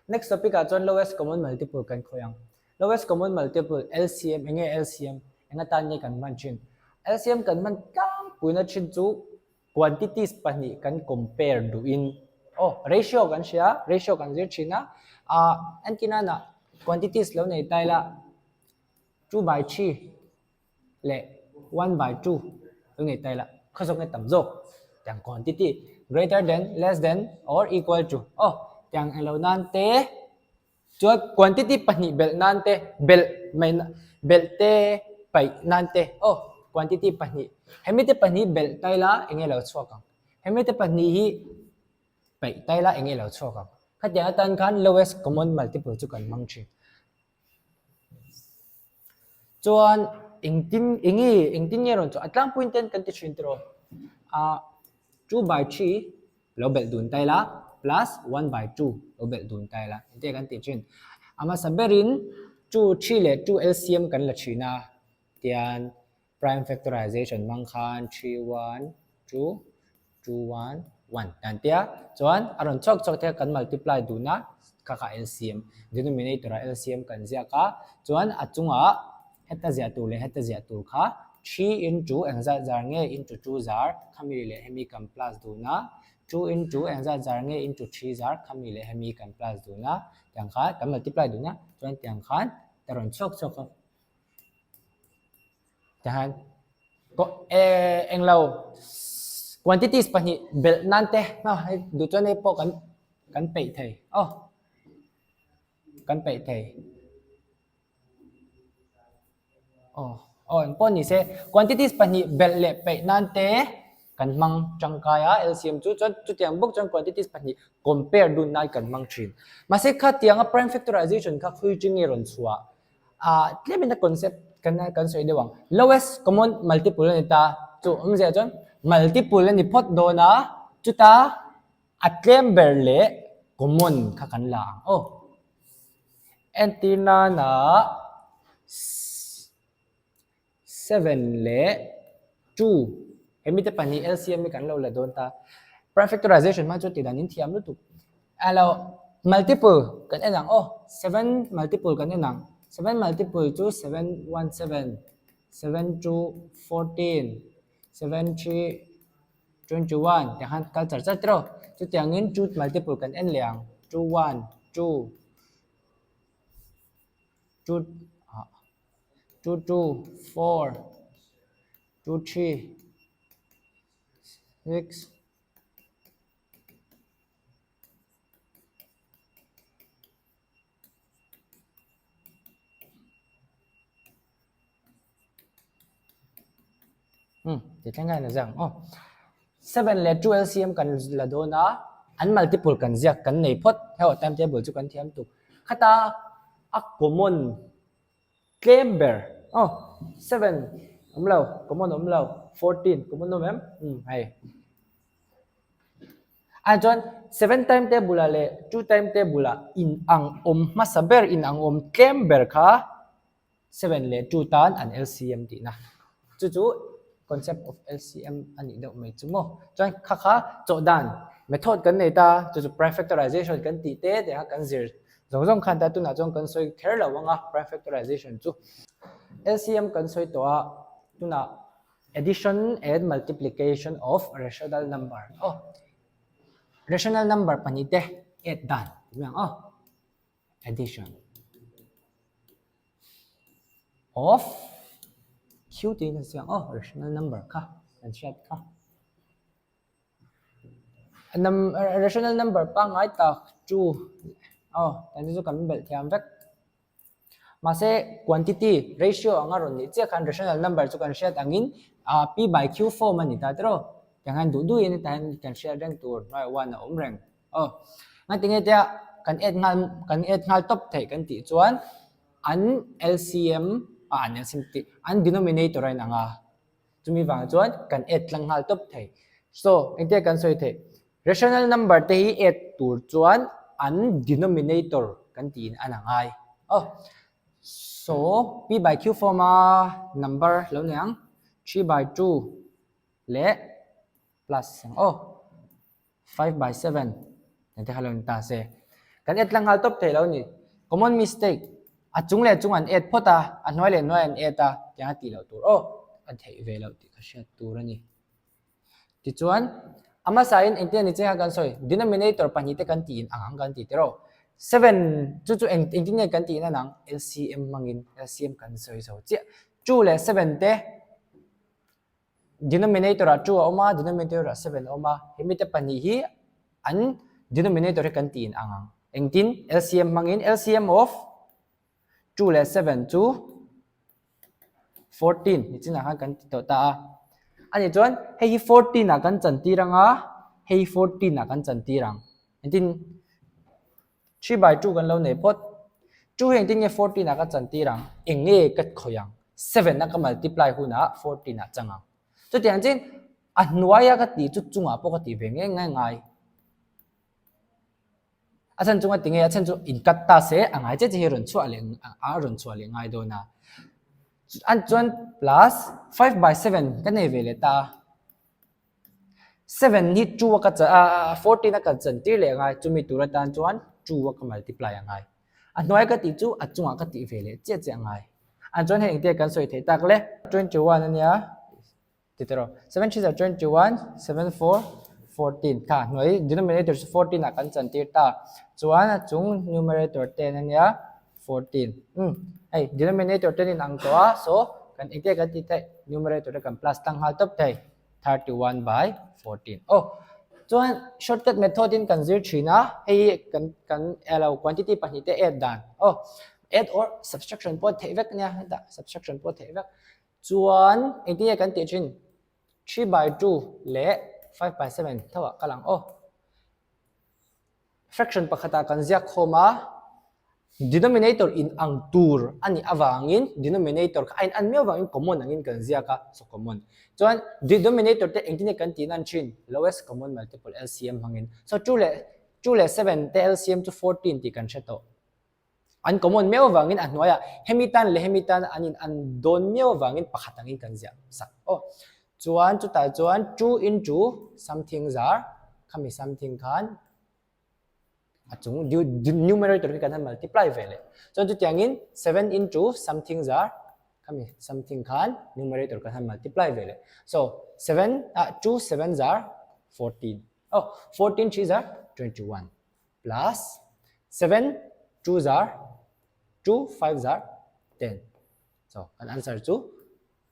Next topic ah chuan lowest common multiple kan khawih ang. Lowest common multiple, LCM, enge LCM? Eng atan nge kan hman thin? LCM kan hman tlangpuina thin chu quantities pahnih kan compare duhin aw ratio kan hria ratio kan zir thin a ah entirnana quantities lo nei ta ila 2/3 leh 1/2 lo nei ta ila khaw zawk nge tam zawk tiang quantity greater than less than or equal to aw tiang englo nan te. Chuan quantity pahnih belh nan te, belh mai belh te paih nan te aw quantity pahnih hemi te pahnih belh ta ila eng nge lo chhuak ang hemi te pahnih hi paih ta ila eng nge lo chhuak ang khatiang atan khan lowest common multiple chu kan hmang thin. Chuan engtin eng nge engtin nge rawn chhuah a tlangpuiin ten kan ti thin tiraw ah 2/3 lo belh dun ta ila plus 1/2 lo belh dun ta ila engtin nge kan tih thin a hmasa berin 2 3 leh 2 LCM kan la thin a tian prime factorization hmang khan 3 1 2 2 1 1 dan tia chuan a rawn chhuak chhuak thei a kan multiply dun a kha kha LCM denominator ah LCM kan ziak a chuan a chungah heta ziah tur leh heta ziah tur kha 3 into engzat zar nge into 2 zar khami leh hemi kan plus dun a 2 into engzat zar nge into 3 zar khami leh hemi kan plus dun a tiang khan kan multiply dun a chuan tiang khan ta rawn chhuak chhuak a. Tihian englo quantities pahnih belh nan te hei duh chuan hei pawh kan kan peih thei aw kan peih thei aw aw engpawh ni se quantities pahnih belh leh peih nan te kan hmang tangkai a LCM chu chuan chutiang bawk chuan quantities pahnih compare dun nan kan hmang thin mahse khatianga prime factorization kha khawi chi nge rawn chhuah. Ah tlemin a concept kan kan sawi deuh ang. Lowest common multiple a ni ta. Chu awmzia chuan multiple a ni phawt dawn a, chuta a tlem ber leh common kha kan la ang aw. Entir nana 7 leh 2 hemi te pahnih LCM hi kan lo la dawn ta. Prime factorization hma chuan tihdan in thiam lutuk. Alo multiple kan en ang aw 7 multiple kan en ang. 7 multiple chu 7 1 7, 7 2 14, 7 3 21 tiang khan kal char char tiraw. Chutiangin 2 multiple kan en leh ang 2 1 2 2 2 2 4 2 3 6 Umm ti thleng hian a ziak ang aw. 7 leh 2 LCM kan la dawn a, an multiple kan ziak kan nei phawt heuh time table chu kan thiam tuk. Khata a common tlem ber aw 7 awm lo common awm lo 14 common awm em umm hei. Ah chuan 7 time table ah leh 2 time table ah in ang awm hmasa ber in ang awm tlem ber kha 7 leh 2 tan an LCM tihna. Chu chu concept of LCM a nih deuh mai chu maw. Chuan kha kha chawh dan method kan nei ta, chu chu prime factorization kan tih te te kha kan zir zawng zawng khan ta tunah chuan kan sawi kher lo ang a prime factorization chu. LCM kan sawi tawh a, tunah addition and multiplication of rational number aw. Rational number pahnih te add dan tih mai ang aw. Addition of Q tiin kan siam aw rational number kha kan hriat kha num rational number pangngai tak 2 aw tan chu kan belh thiam vek mahse quantity ratio anga rawn nih chiah khan rational number chu kan hriat angin ah p by q form a ni ta tiraw tiang hian duh duhin hetah hian kan hriat reng tur hnuaiah 1 a awm reng. Aw, ngatinge tia kan add nghal kan add nghal tawp theih kan tih chuan an LCM ah an LCM tih an denominator a inang a, chumi vang chuan kan add tlang nghal tawp thei. So, engtia kan sawi theih? Rational number te hi add tur chuan an denominator kan tiin a la ngai. Aw, so p by q form a number lo nei ang, 3/2 leh plus ang aw. 5 by 7 engte kha lo ni ta se. Kan add tlang nghal tawp thei lo ni. Common mistake, a chung leh chung an add phawt a, a hnuai leh hnuai an add a, tiang a tih loh tur aw, a theih ve loh tih ka hriat tur a ni. Tichuan, a hmasain engtin a ni chiang kha kan sawi, denominator pahnihte kan tiin ang ang kan ti tiraw. Seven chu chu eng engtin nge kan tiin an ang? LCM hmangin LCM kan sawi zo chiah. Two leh seven te denominator ah two a awm a, denominator ah seven a awm a, hemi te pahnih hi an denominator hi kan tiin ang ang. Engtin? LCM hmangin LCM of 2 leh 7 chu 14 ni chinah khan kan ti tawh ta a. Ani chuan hei hi 14 ah kan chantir ang a, hei hi 14 ah kan chantir ang. Engtin 3 by 2 kan lo nei phawt. 2 hi engtin nge 14 ah ka chantir ang? Eng nge ka khawih ang? 7 a ka multiply hunah 14 ah chang ang. Chutiang chin a hnuaia ka tih chu chungah pawh ka tih ve ngei ngai ngai. A chhan chu ngati nge a chhan chu in cut ta se a ngai che che hi rawn chhuah leh a rawn chhuah leh ngai dawn a. An chuan plus 5 by 7 ka nei ve leh ta a. 7 hi 2 a ka chan a 14 a ka chan tir leh ngai chumi tur atan chuan 2 a ka multiply a ngai. A hnuai ka tih chu a chungah ka tih ve leh chiah chiah a ngai. An chuan hei engtia kan sawi theih tak le 21 ania. Ti tawh 7 3 are 21, 7 4, 14 kha hnuai denominator chu 14 ah kan chantir ta. Chuan a chung numerator ten ania 14. Um hei denominator ten in ang tawh a so kan engtia kan tih theih numerator te kan plus tlang nghal tawp thei 31 by 14. Oh chuan shortcut method in kan zir thin a hei hi kan kan elo quantity pahnih te add dan. Oh add or subtraction pawh theih vek ania hetah subtraction pawh theih vek. Chuan engtin nge kan tih thin? 3 by 2 leh 5 by 7 tho ah kal ang aw. Fraction pakhatah kan ziak khawm a, denominator in ang tur a nih avangin denominator kha a in an miau avangin common angin kan ziak a, so common. Chuan denominator te engtin nge kan tih nan thin? Lowest common multiple LCM hmangin. So 2 leh 2 leh 7 te LCM chu 14 tih kan hre tawh. An common miau avangin a hnuaiah hemi tan leh hemi tan an in an dawn miau avangin pakhat angin kan ziah sak aw. Chuan chutah chuan 2 into something zar khami something khan a chung numerator khi kan han multiply ve leh. Chuan chutiangin 7 into something zar khami something khan numerator kan han multiply ve leh. So 7 ah 2 7 zar 14. Oh 14 3 zar 21. Plus 7 2 zar 2 5 zar 10. So kan answer chu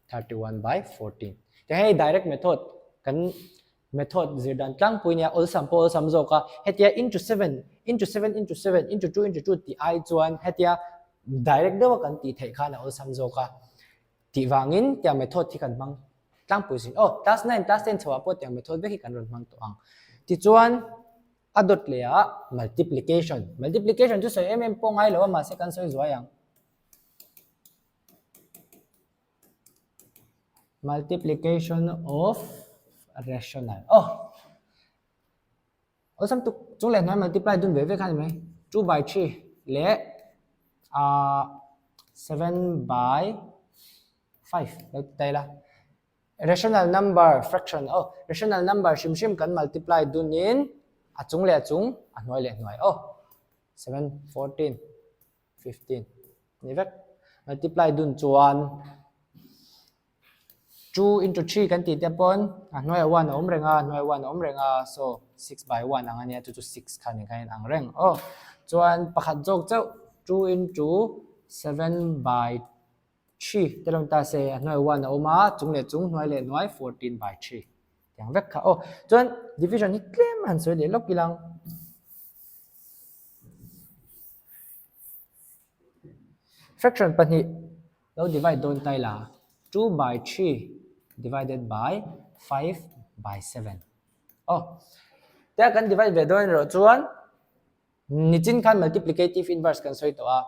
31 by 14. Te hei direct method kan method zir dan tlangpui nia awlsam pawh awlsam zawk a hetia into 7 into 7 into 7 into 2 into 2 tih ai chuan hetia direct deuha kan tih theih khan a awlsam zawk a tih vangin tiang method hi kan hmang tlangpui sin. Oh class 9 class 10 chhoah pawh tiang method vek hi kan rawn hmang tawh ang. Tichuan A dawt leh ah multiplication. Multiplication chu sawi em em pawh ngai lo a mahse kan sawi zuai ang. Multiplication of rational. Oh! Awlsam tuk chung leh hnuai multiply dun ve ve kha ni mai. 2 by 3 leh ah 7 by 5 lo ti ta ila. Rational number fraction aw rational number hrim hrim kan multiply dunin a chung leh a chung a hnuai leh hnuai aw 7 14 15 ni vek multiply dun chuan 2 into 3 kan tih te pawn a hnuaiah 1 a awm reng a hnuaiah 1 a awm reng a so 6 by 1 ang ania chu chu 6 kha nen khan in ang reng aw chuan pakhat zawk chauh 2 into 7 by 3 te lawm ta se a hnuai 1 a awm a chung leh chung hnuai leh hnuai 14 by 3 tiang vek kha aw chuan division hi tlem han sawi leh lawk ilang fraction pahnih lo divide dawn ta ila 2 by 3 divided by 5 by 7 aw tia kan divide ve dawn erawh chuan Nichin khan multiplicative inverse kan sawi tawh a,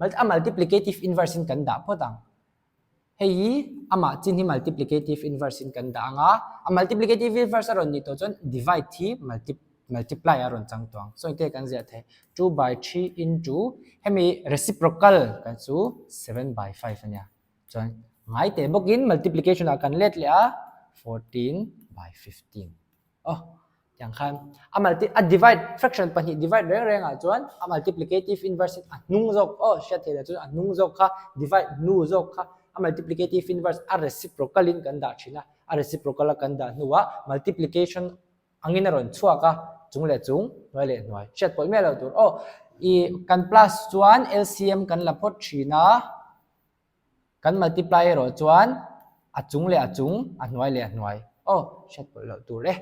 a multiplicative inverse in kan dah phawt ang. Hei hi amah chin hi multiplicative inverse in kan dah ang a, a multiplicative inverse a rawn nih tawh chuan divide hi multiply a rawn chang tawh ang. So engtin kan ziah thei? 2 by 3 into hemi reciprocal kan chu 7 by 5 a nia. Chuan ngai teh bawkin multiplication ah kan let leh a 14 by 15. Oh. Tiang khan a multi a divide fraction pahnih divide reng reng ah chuan a multiplicative inverse in a hnung zawk aw hriat theih lah chuan a hnung zawk kha divide hnu zawk kha a multiplicative inverse a reciprocal in kan dah thin a, a reciprocal a kan dah hnuah multiplication angin a rawn chhuak a, chung leh chung, hnuai leh hnuai hriat pawih miah lo tur aw. I kan plus chuan LCM kan la phawt thin a. Kan multiply erawh chuan a chung leh a chung, a hnuai leh a hnuai. Aw, hriat pawlh loh tur e.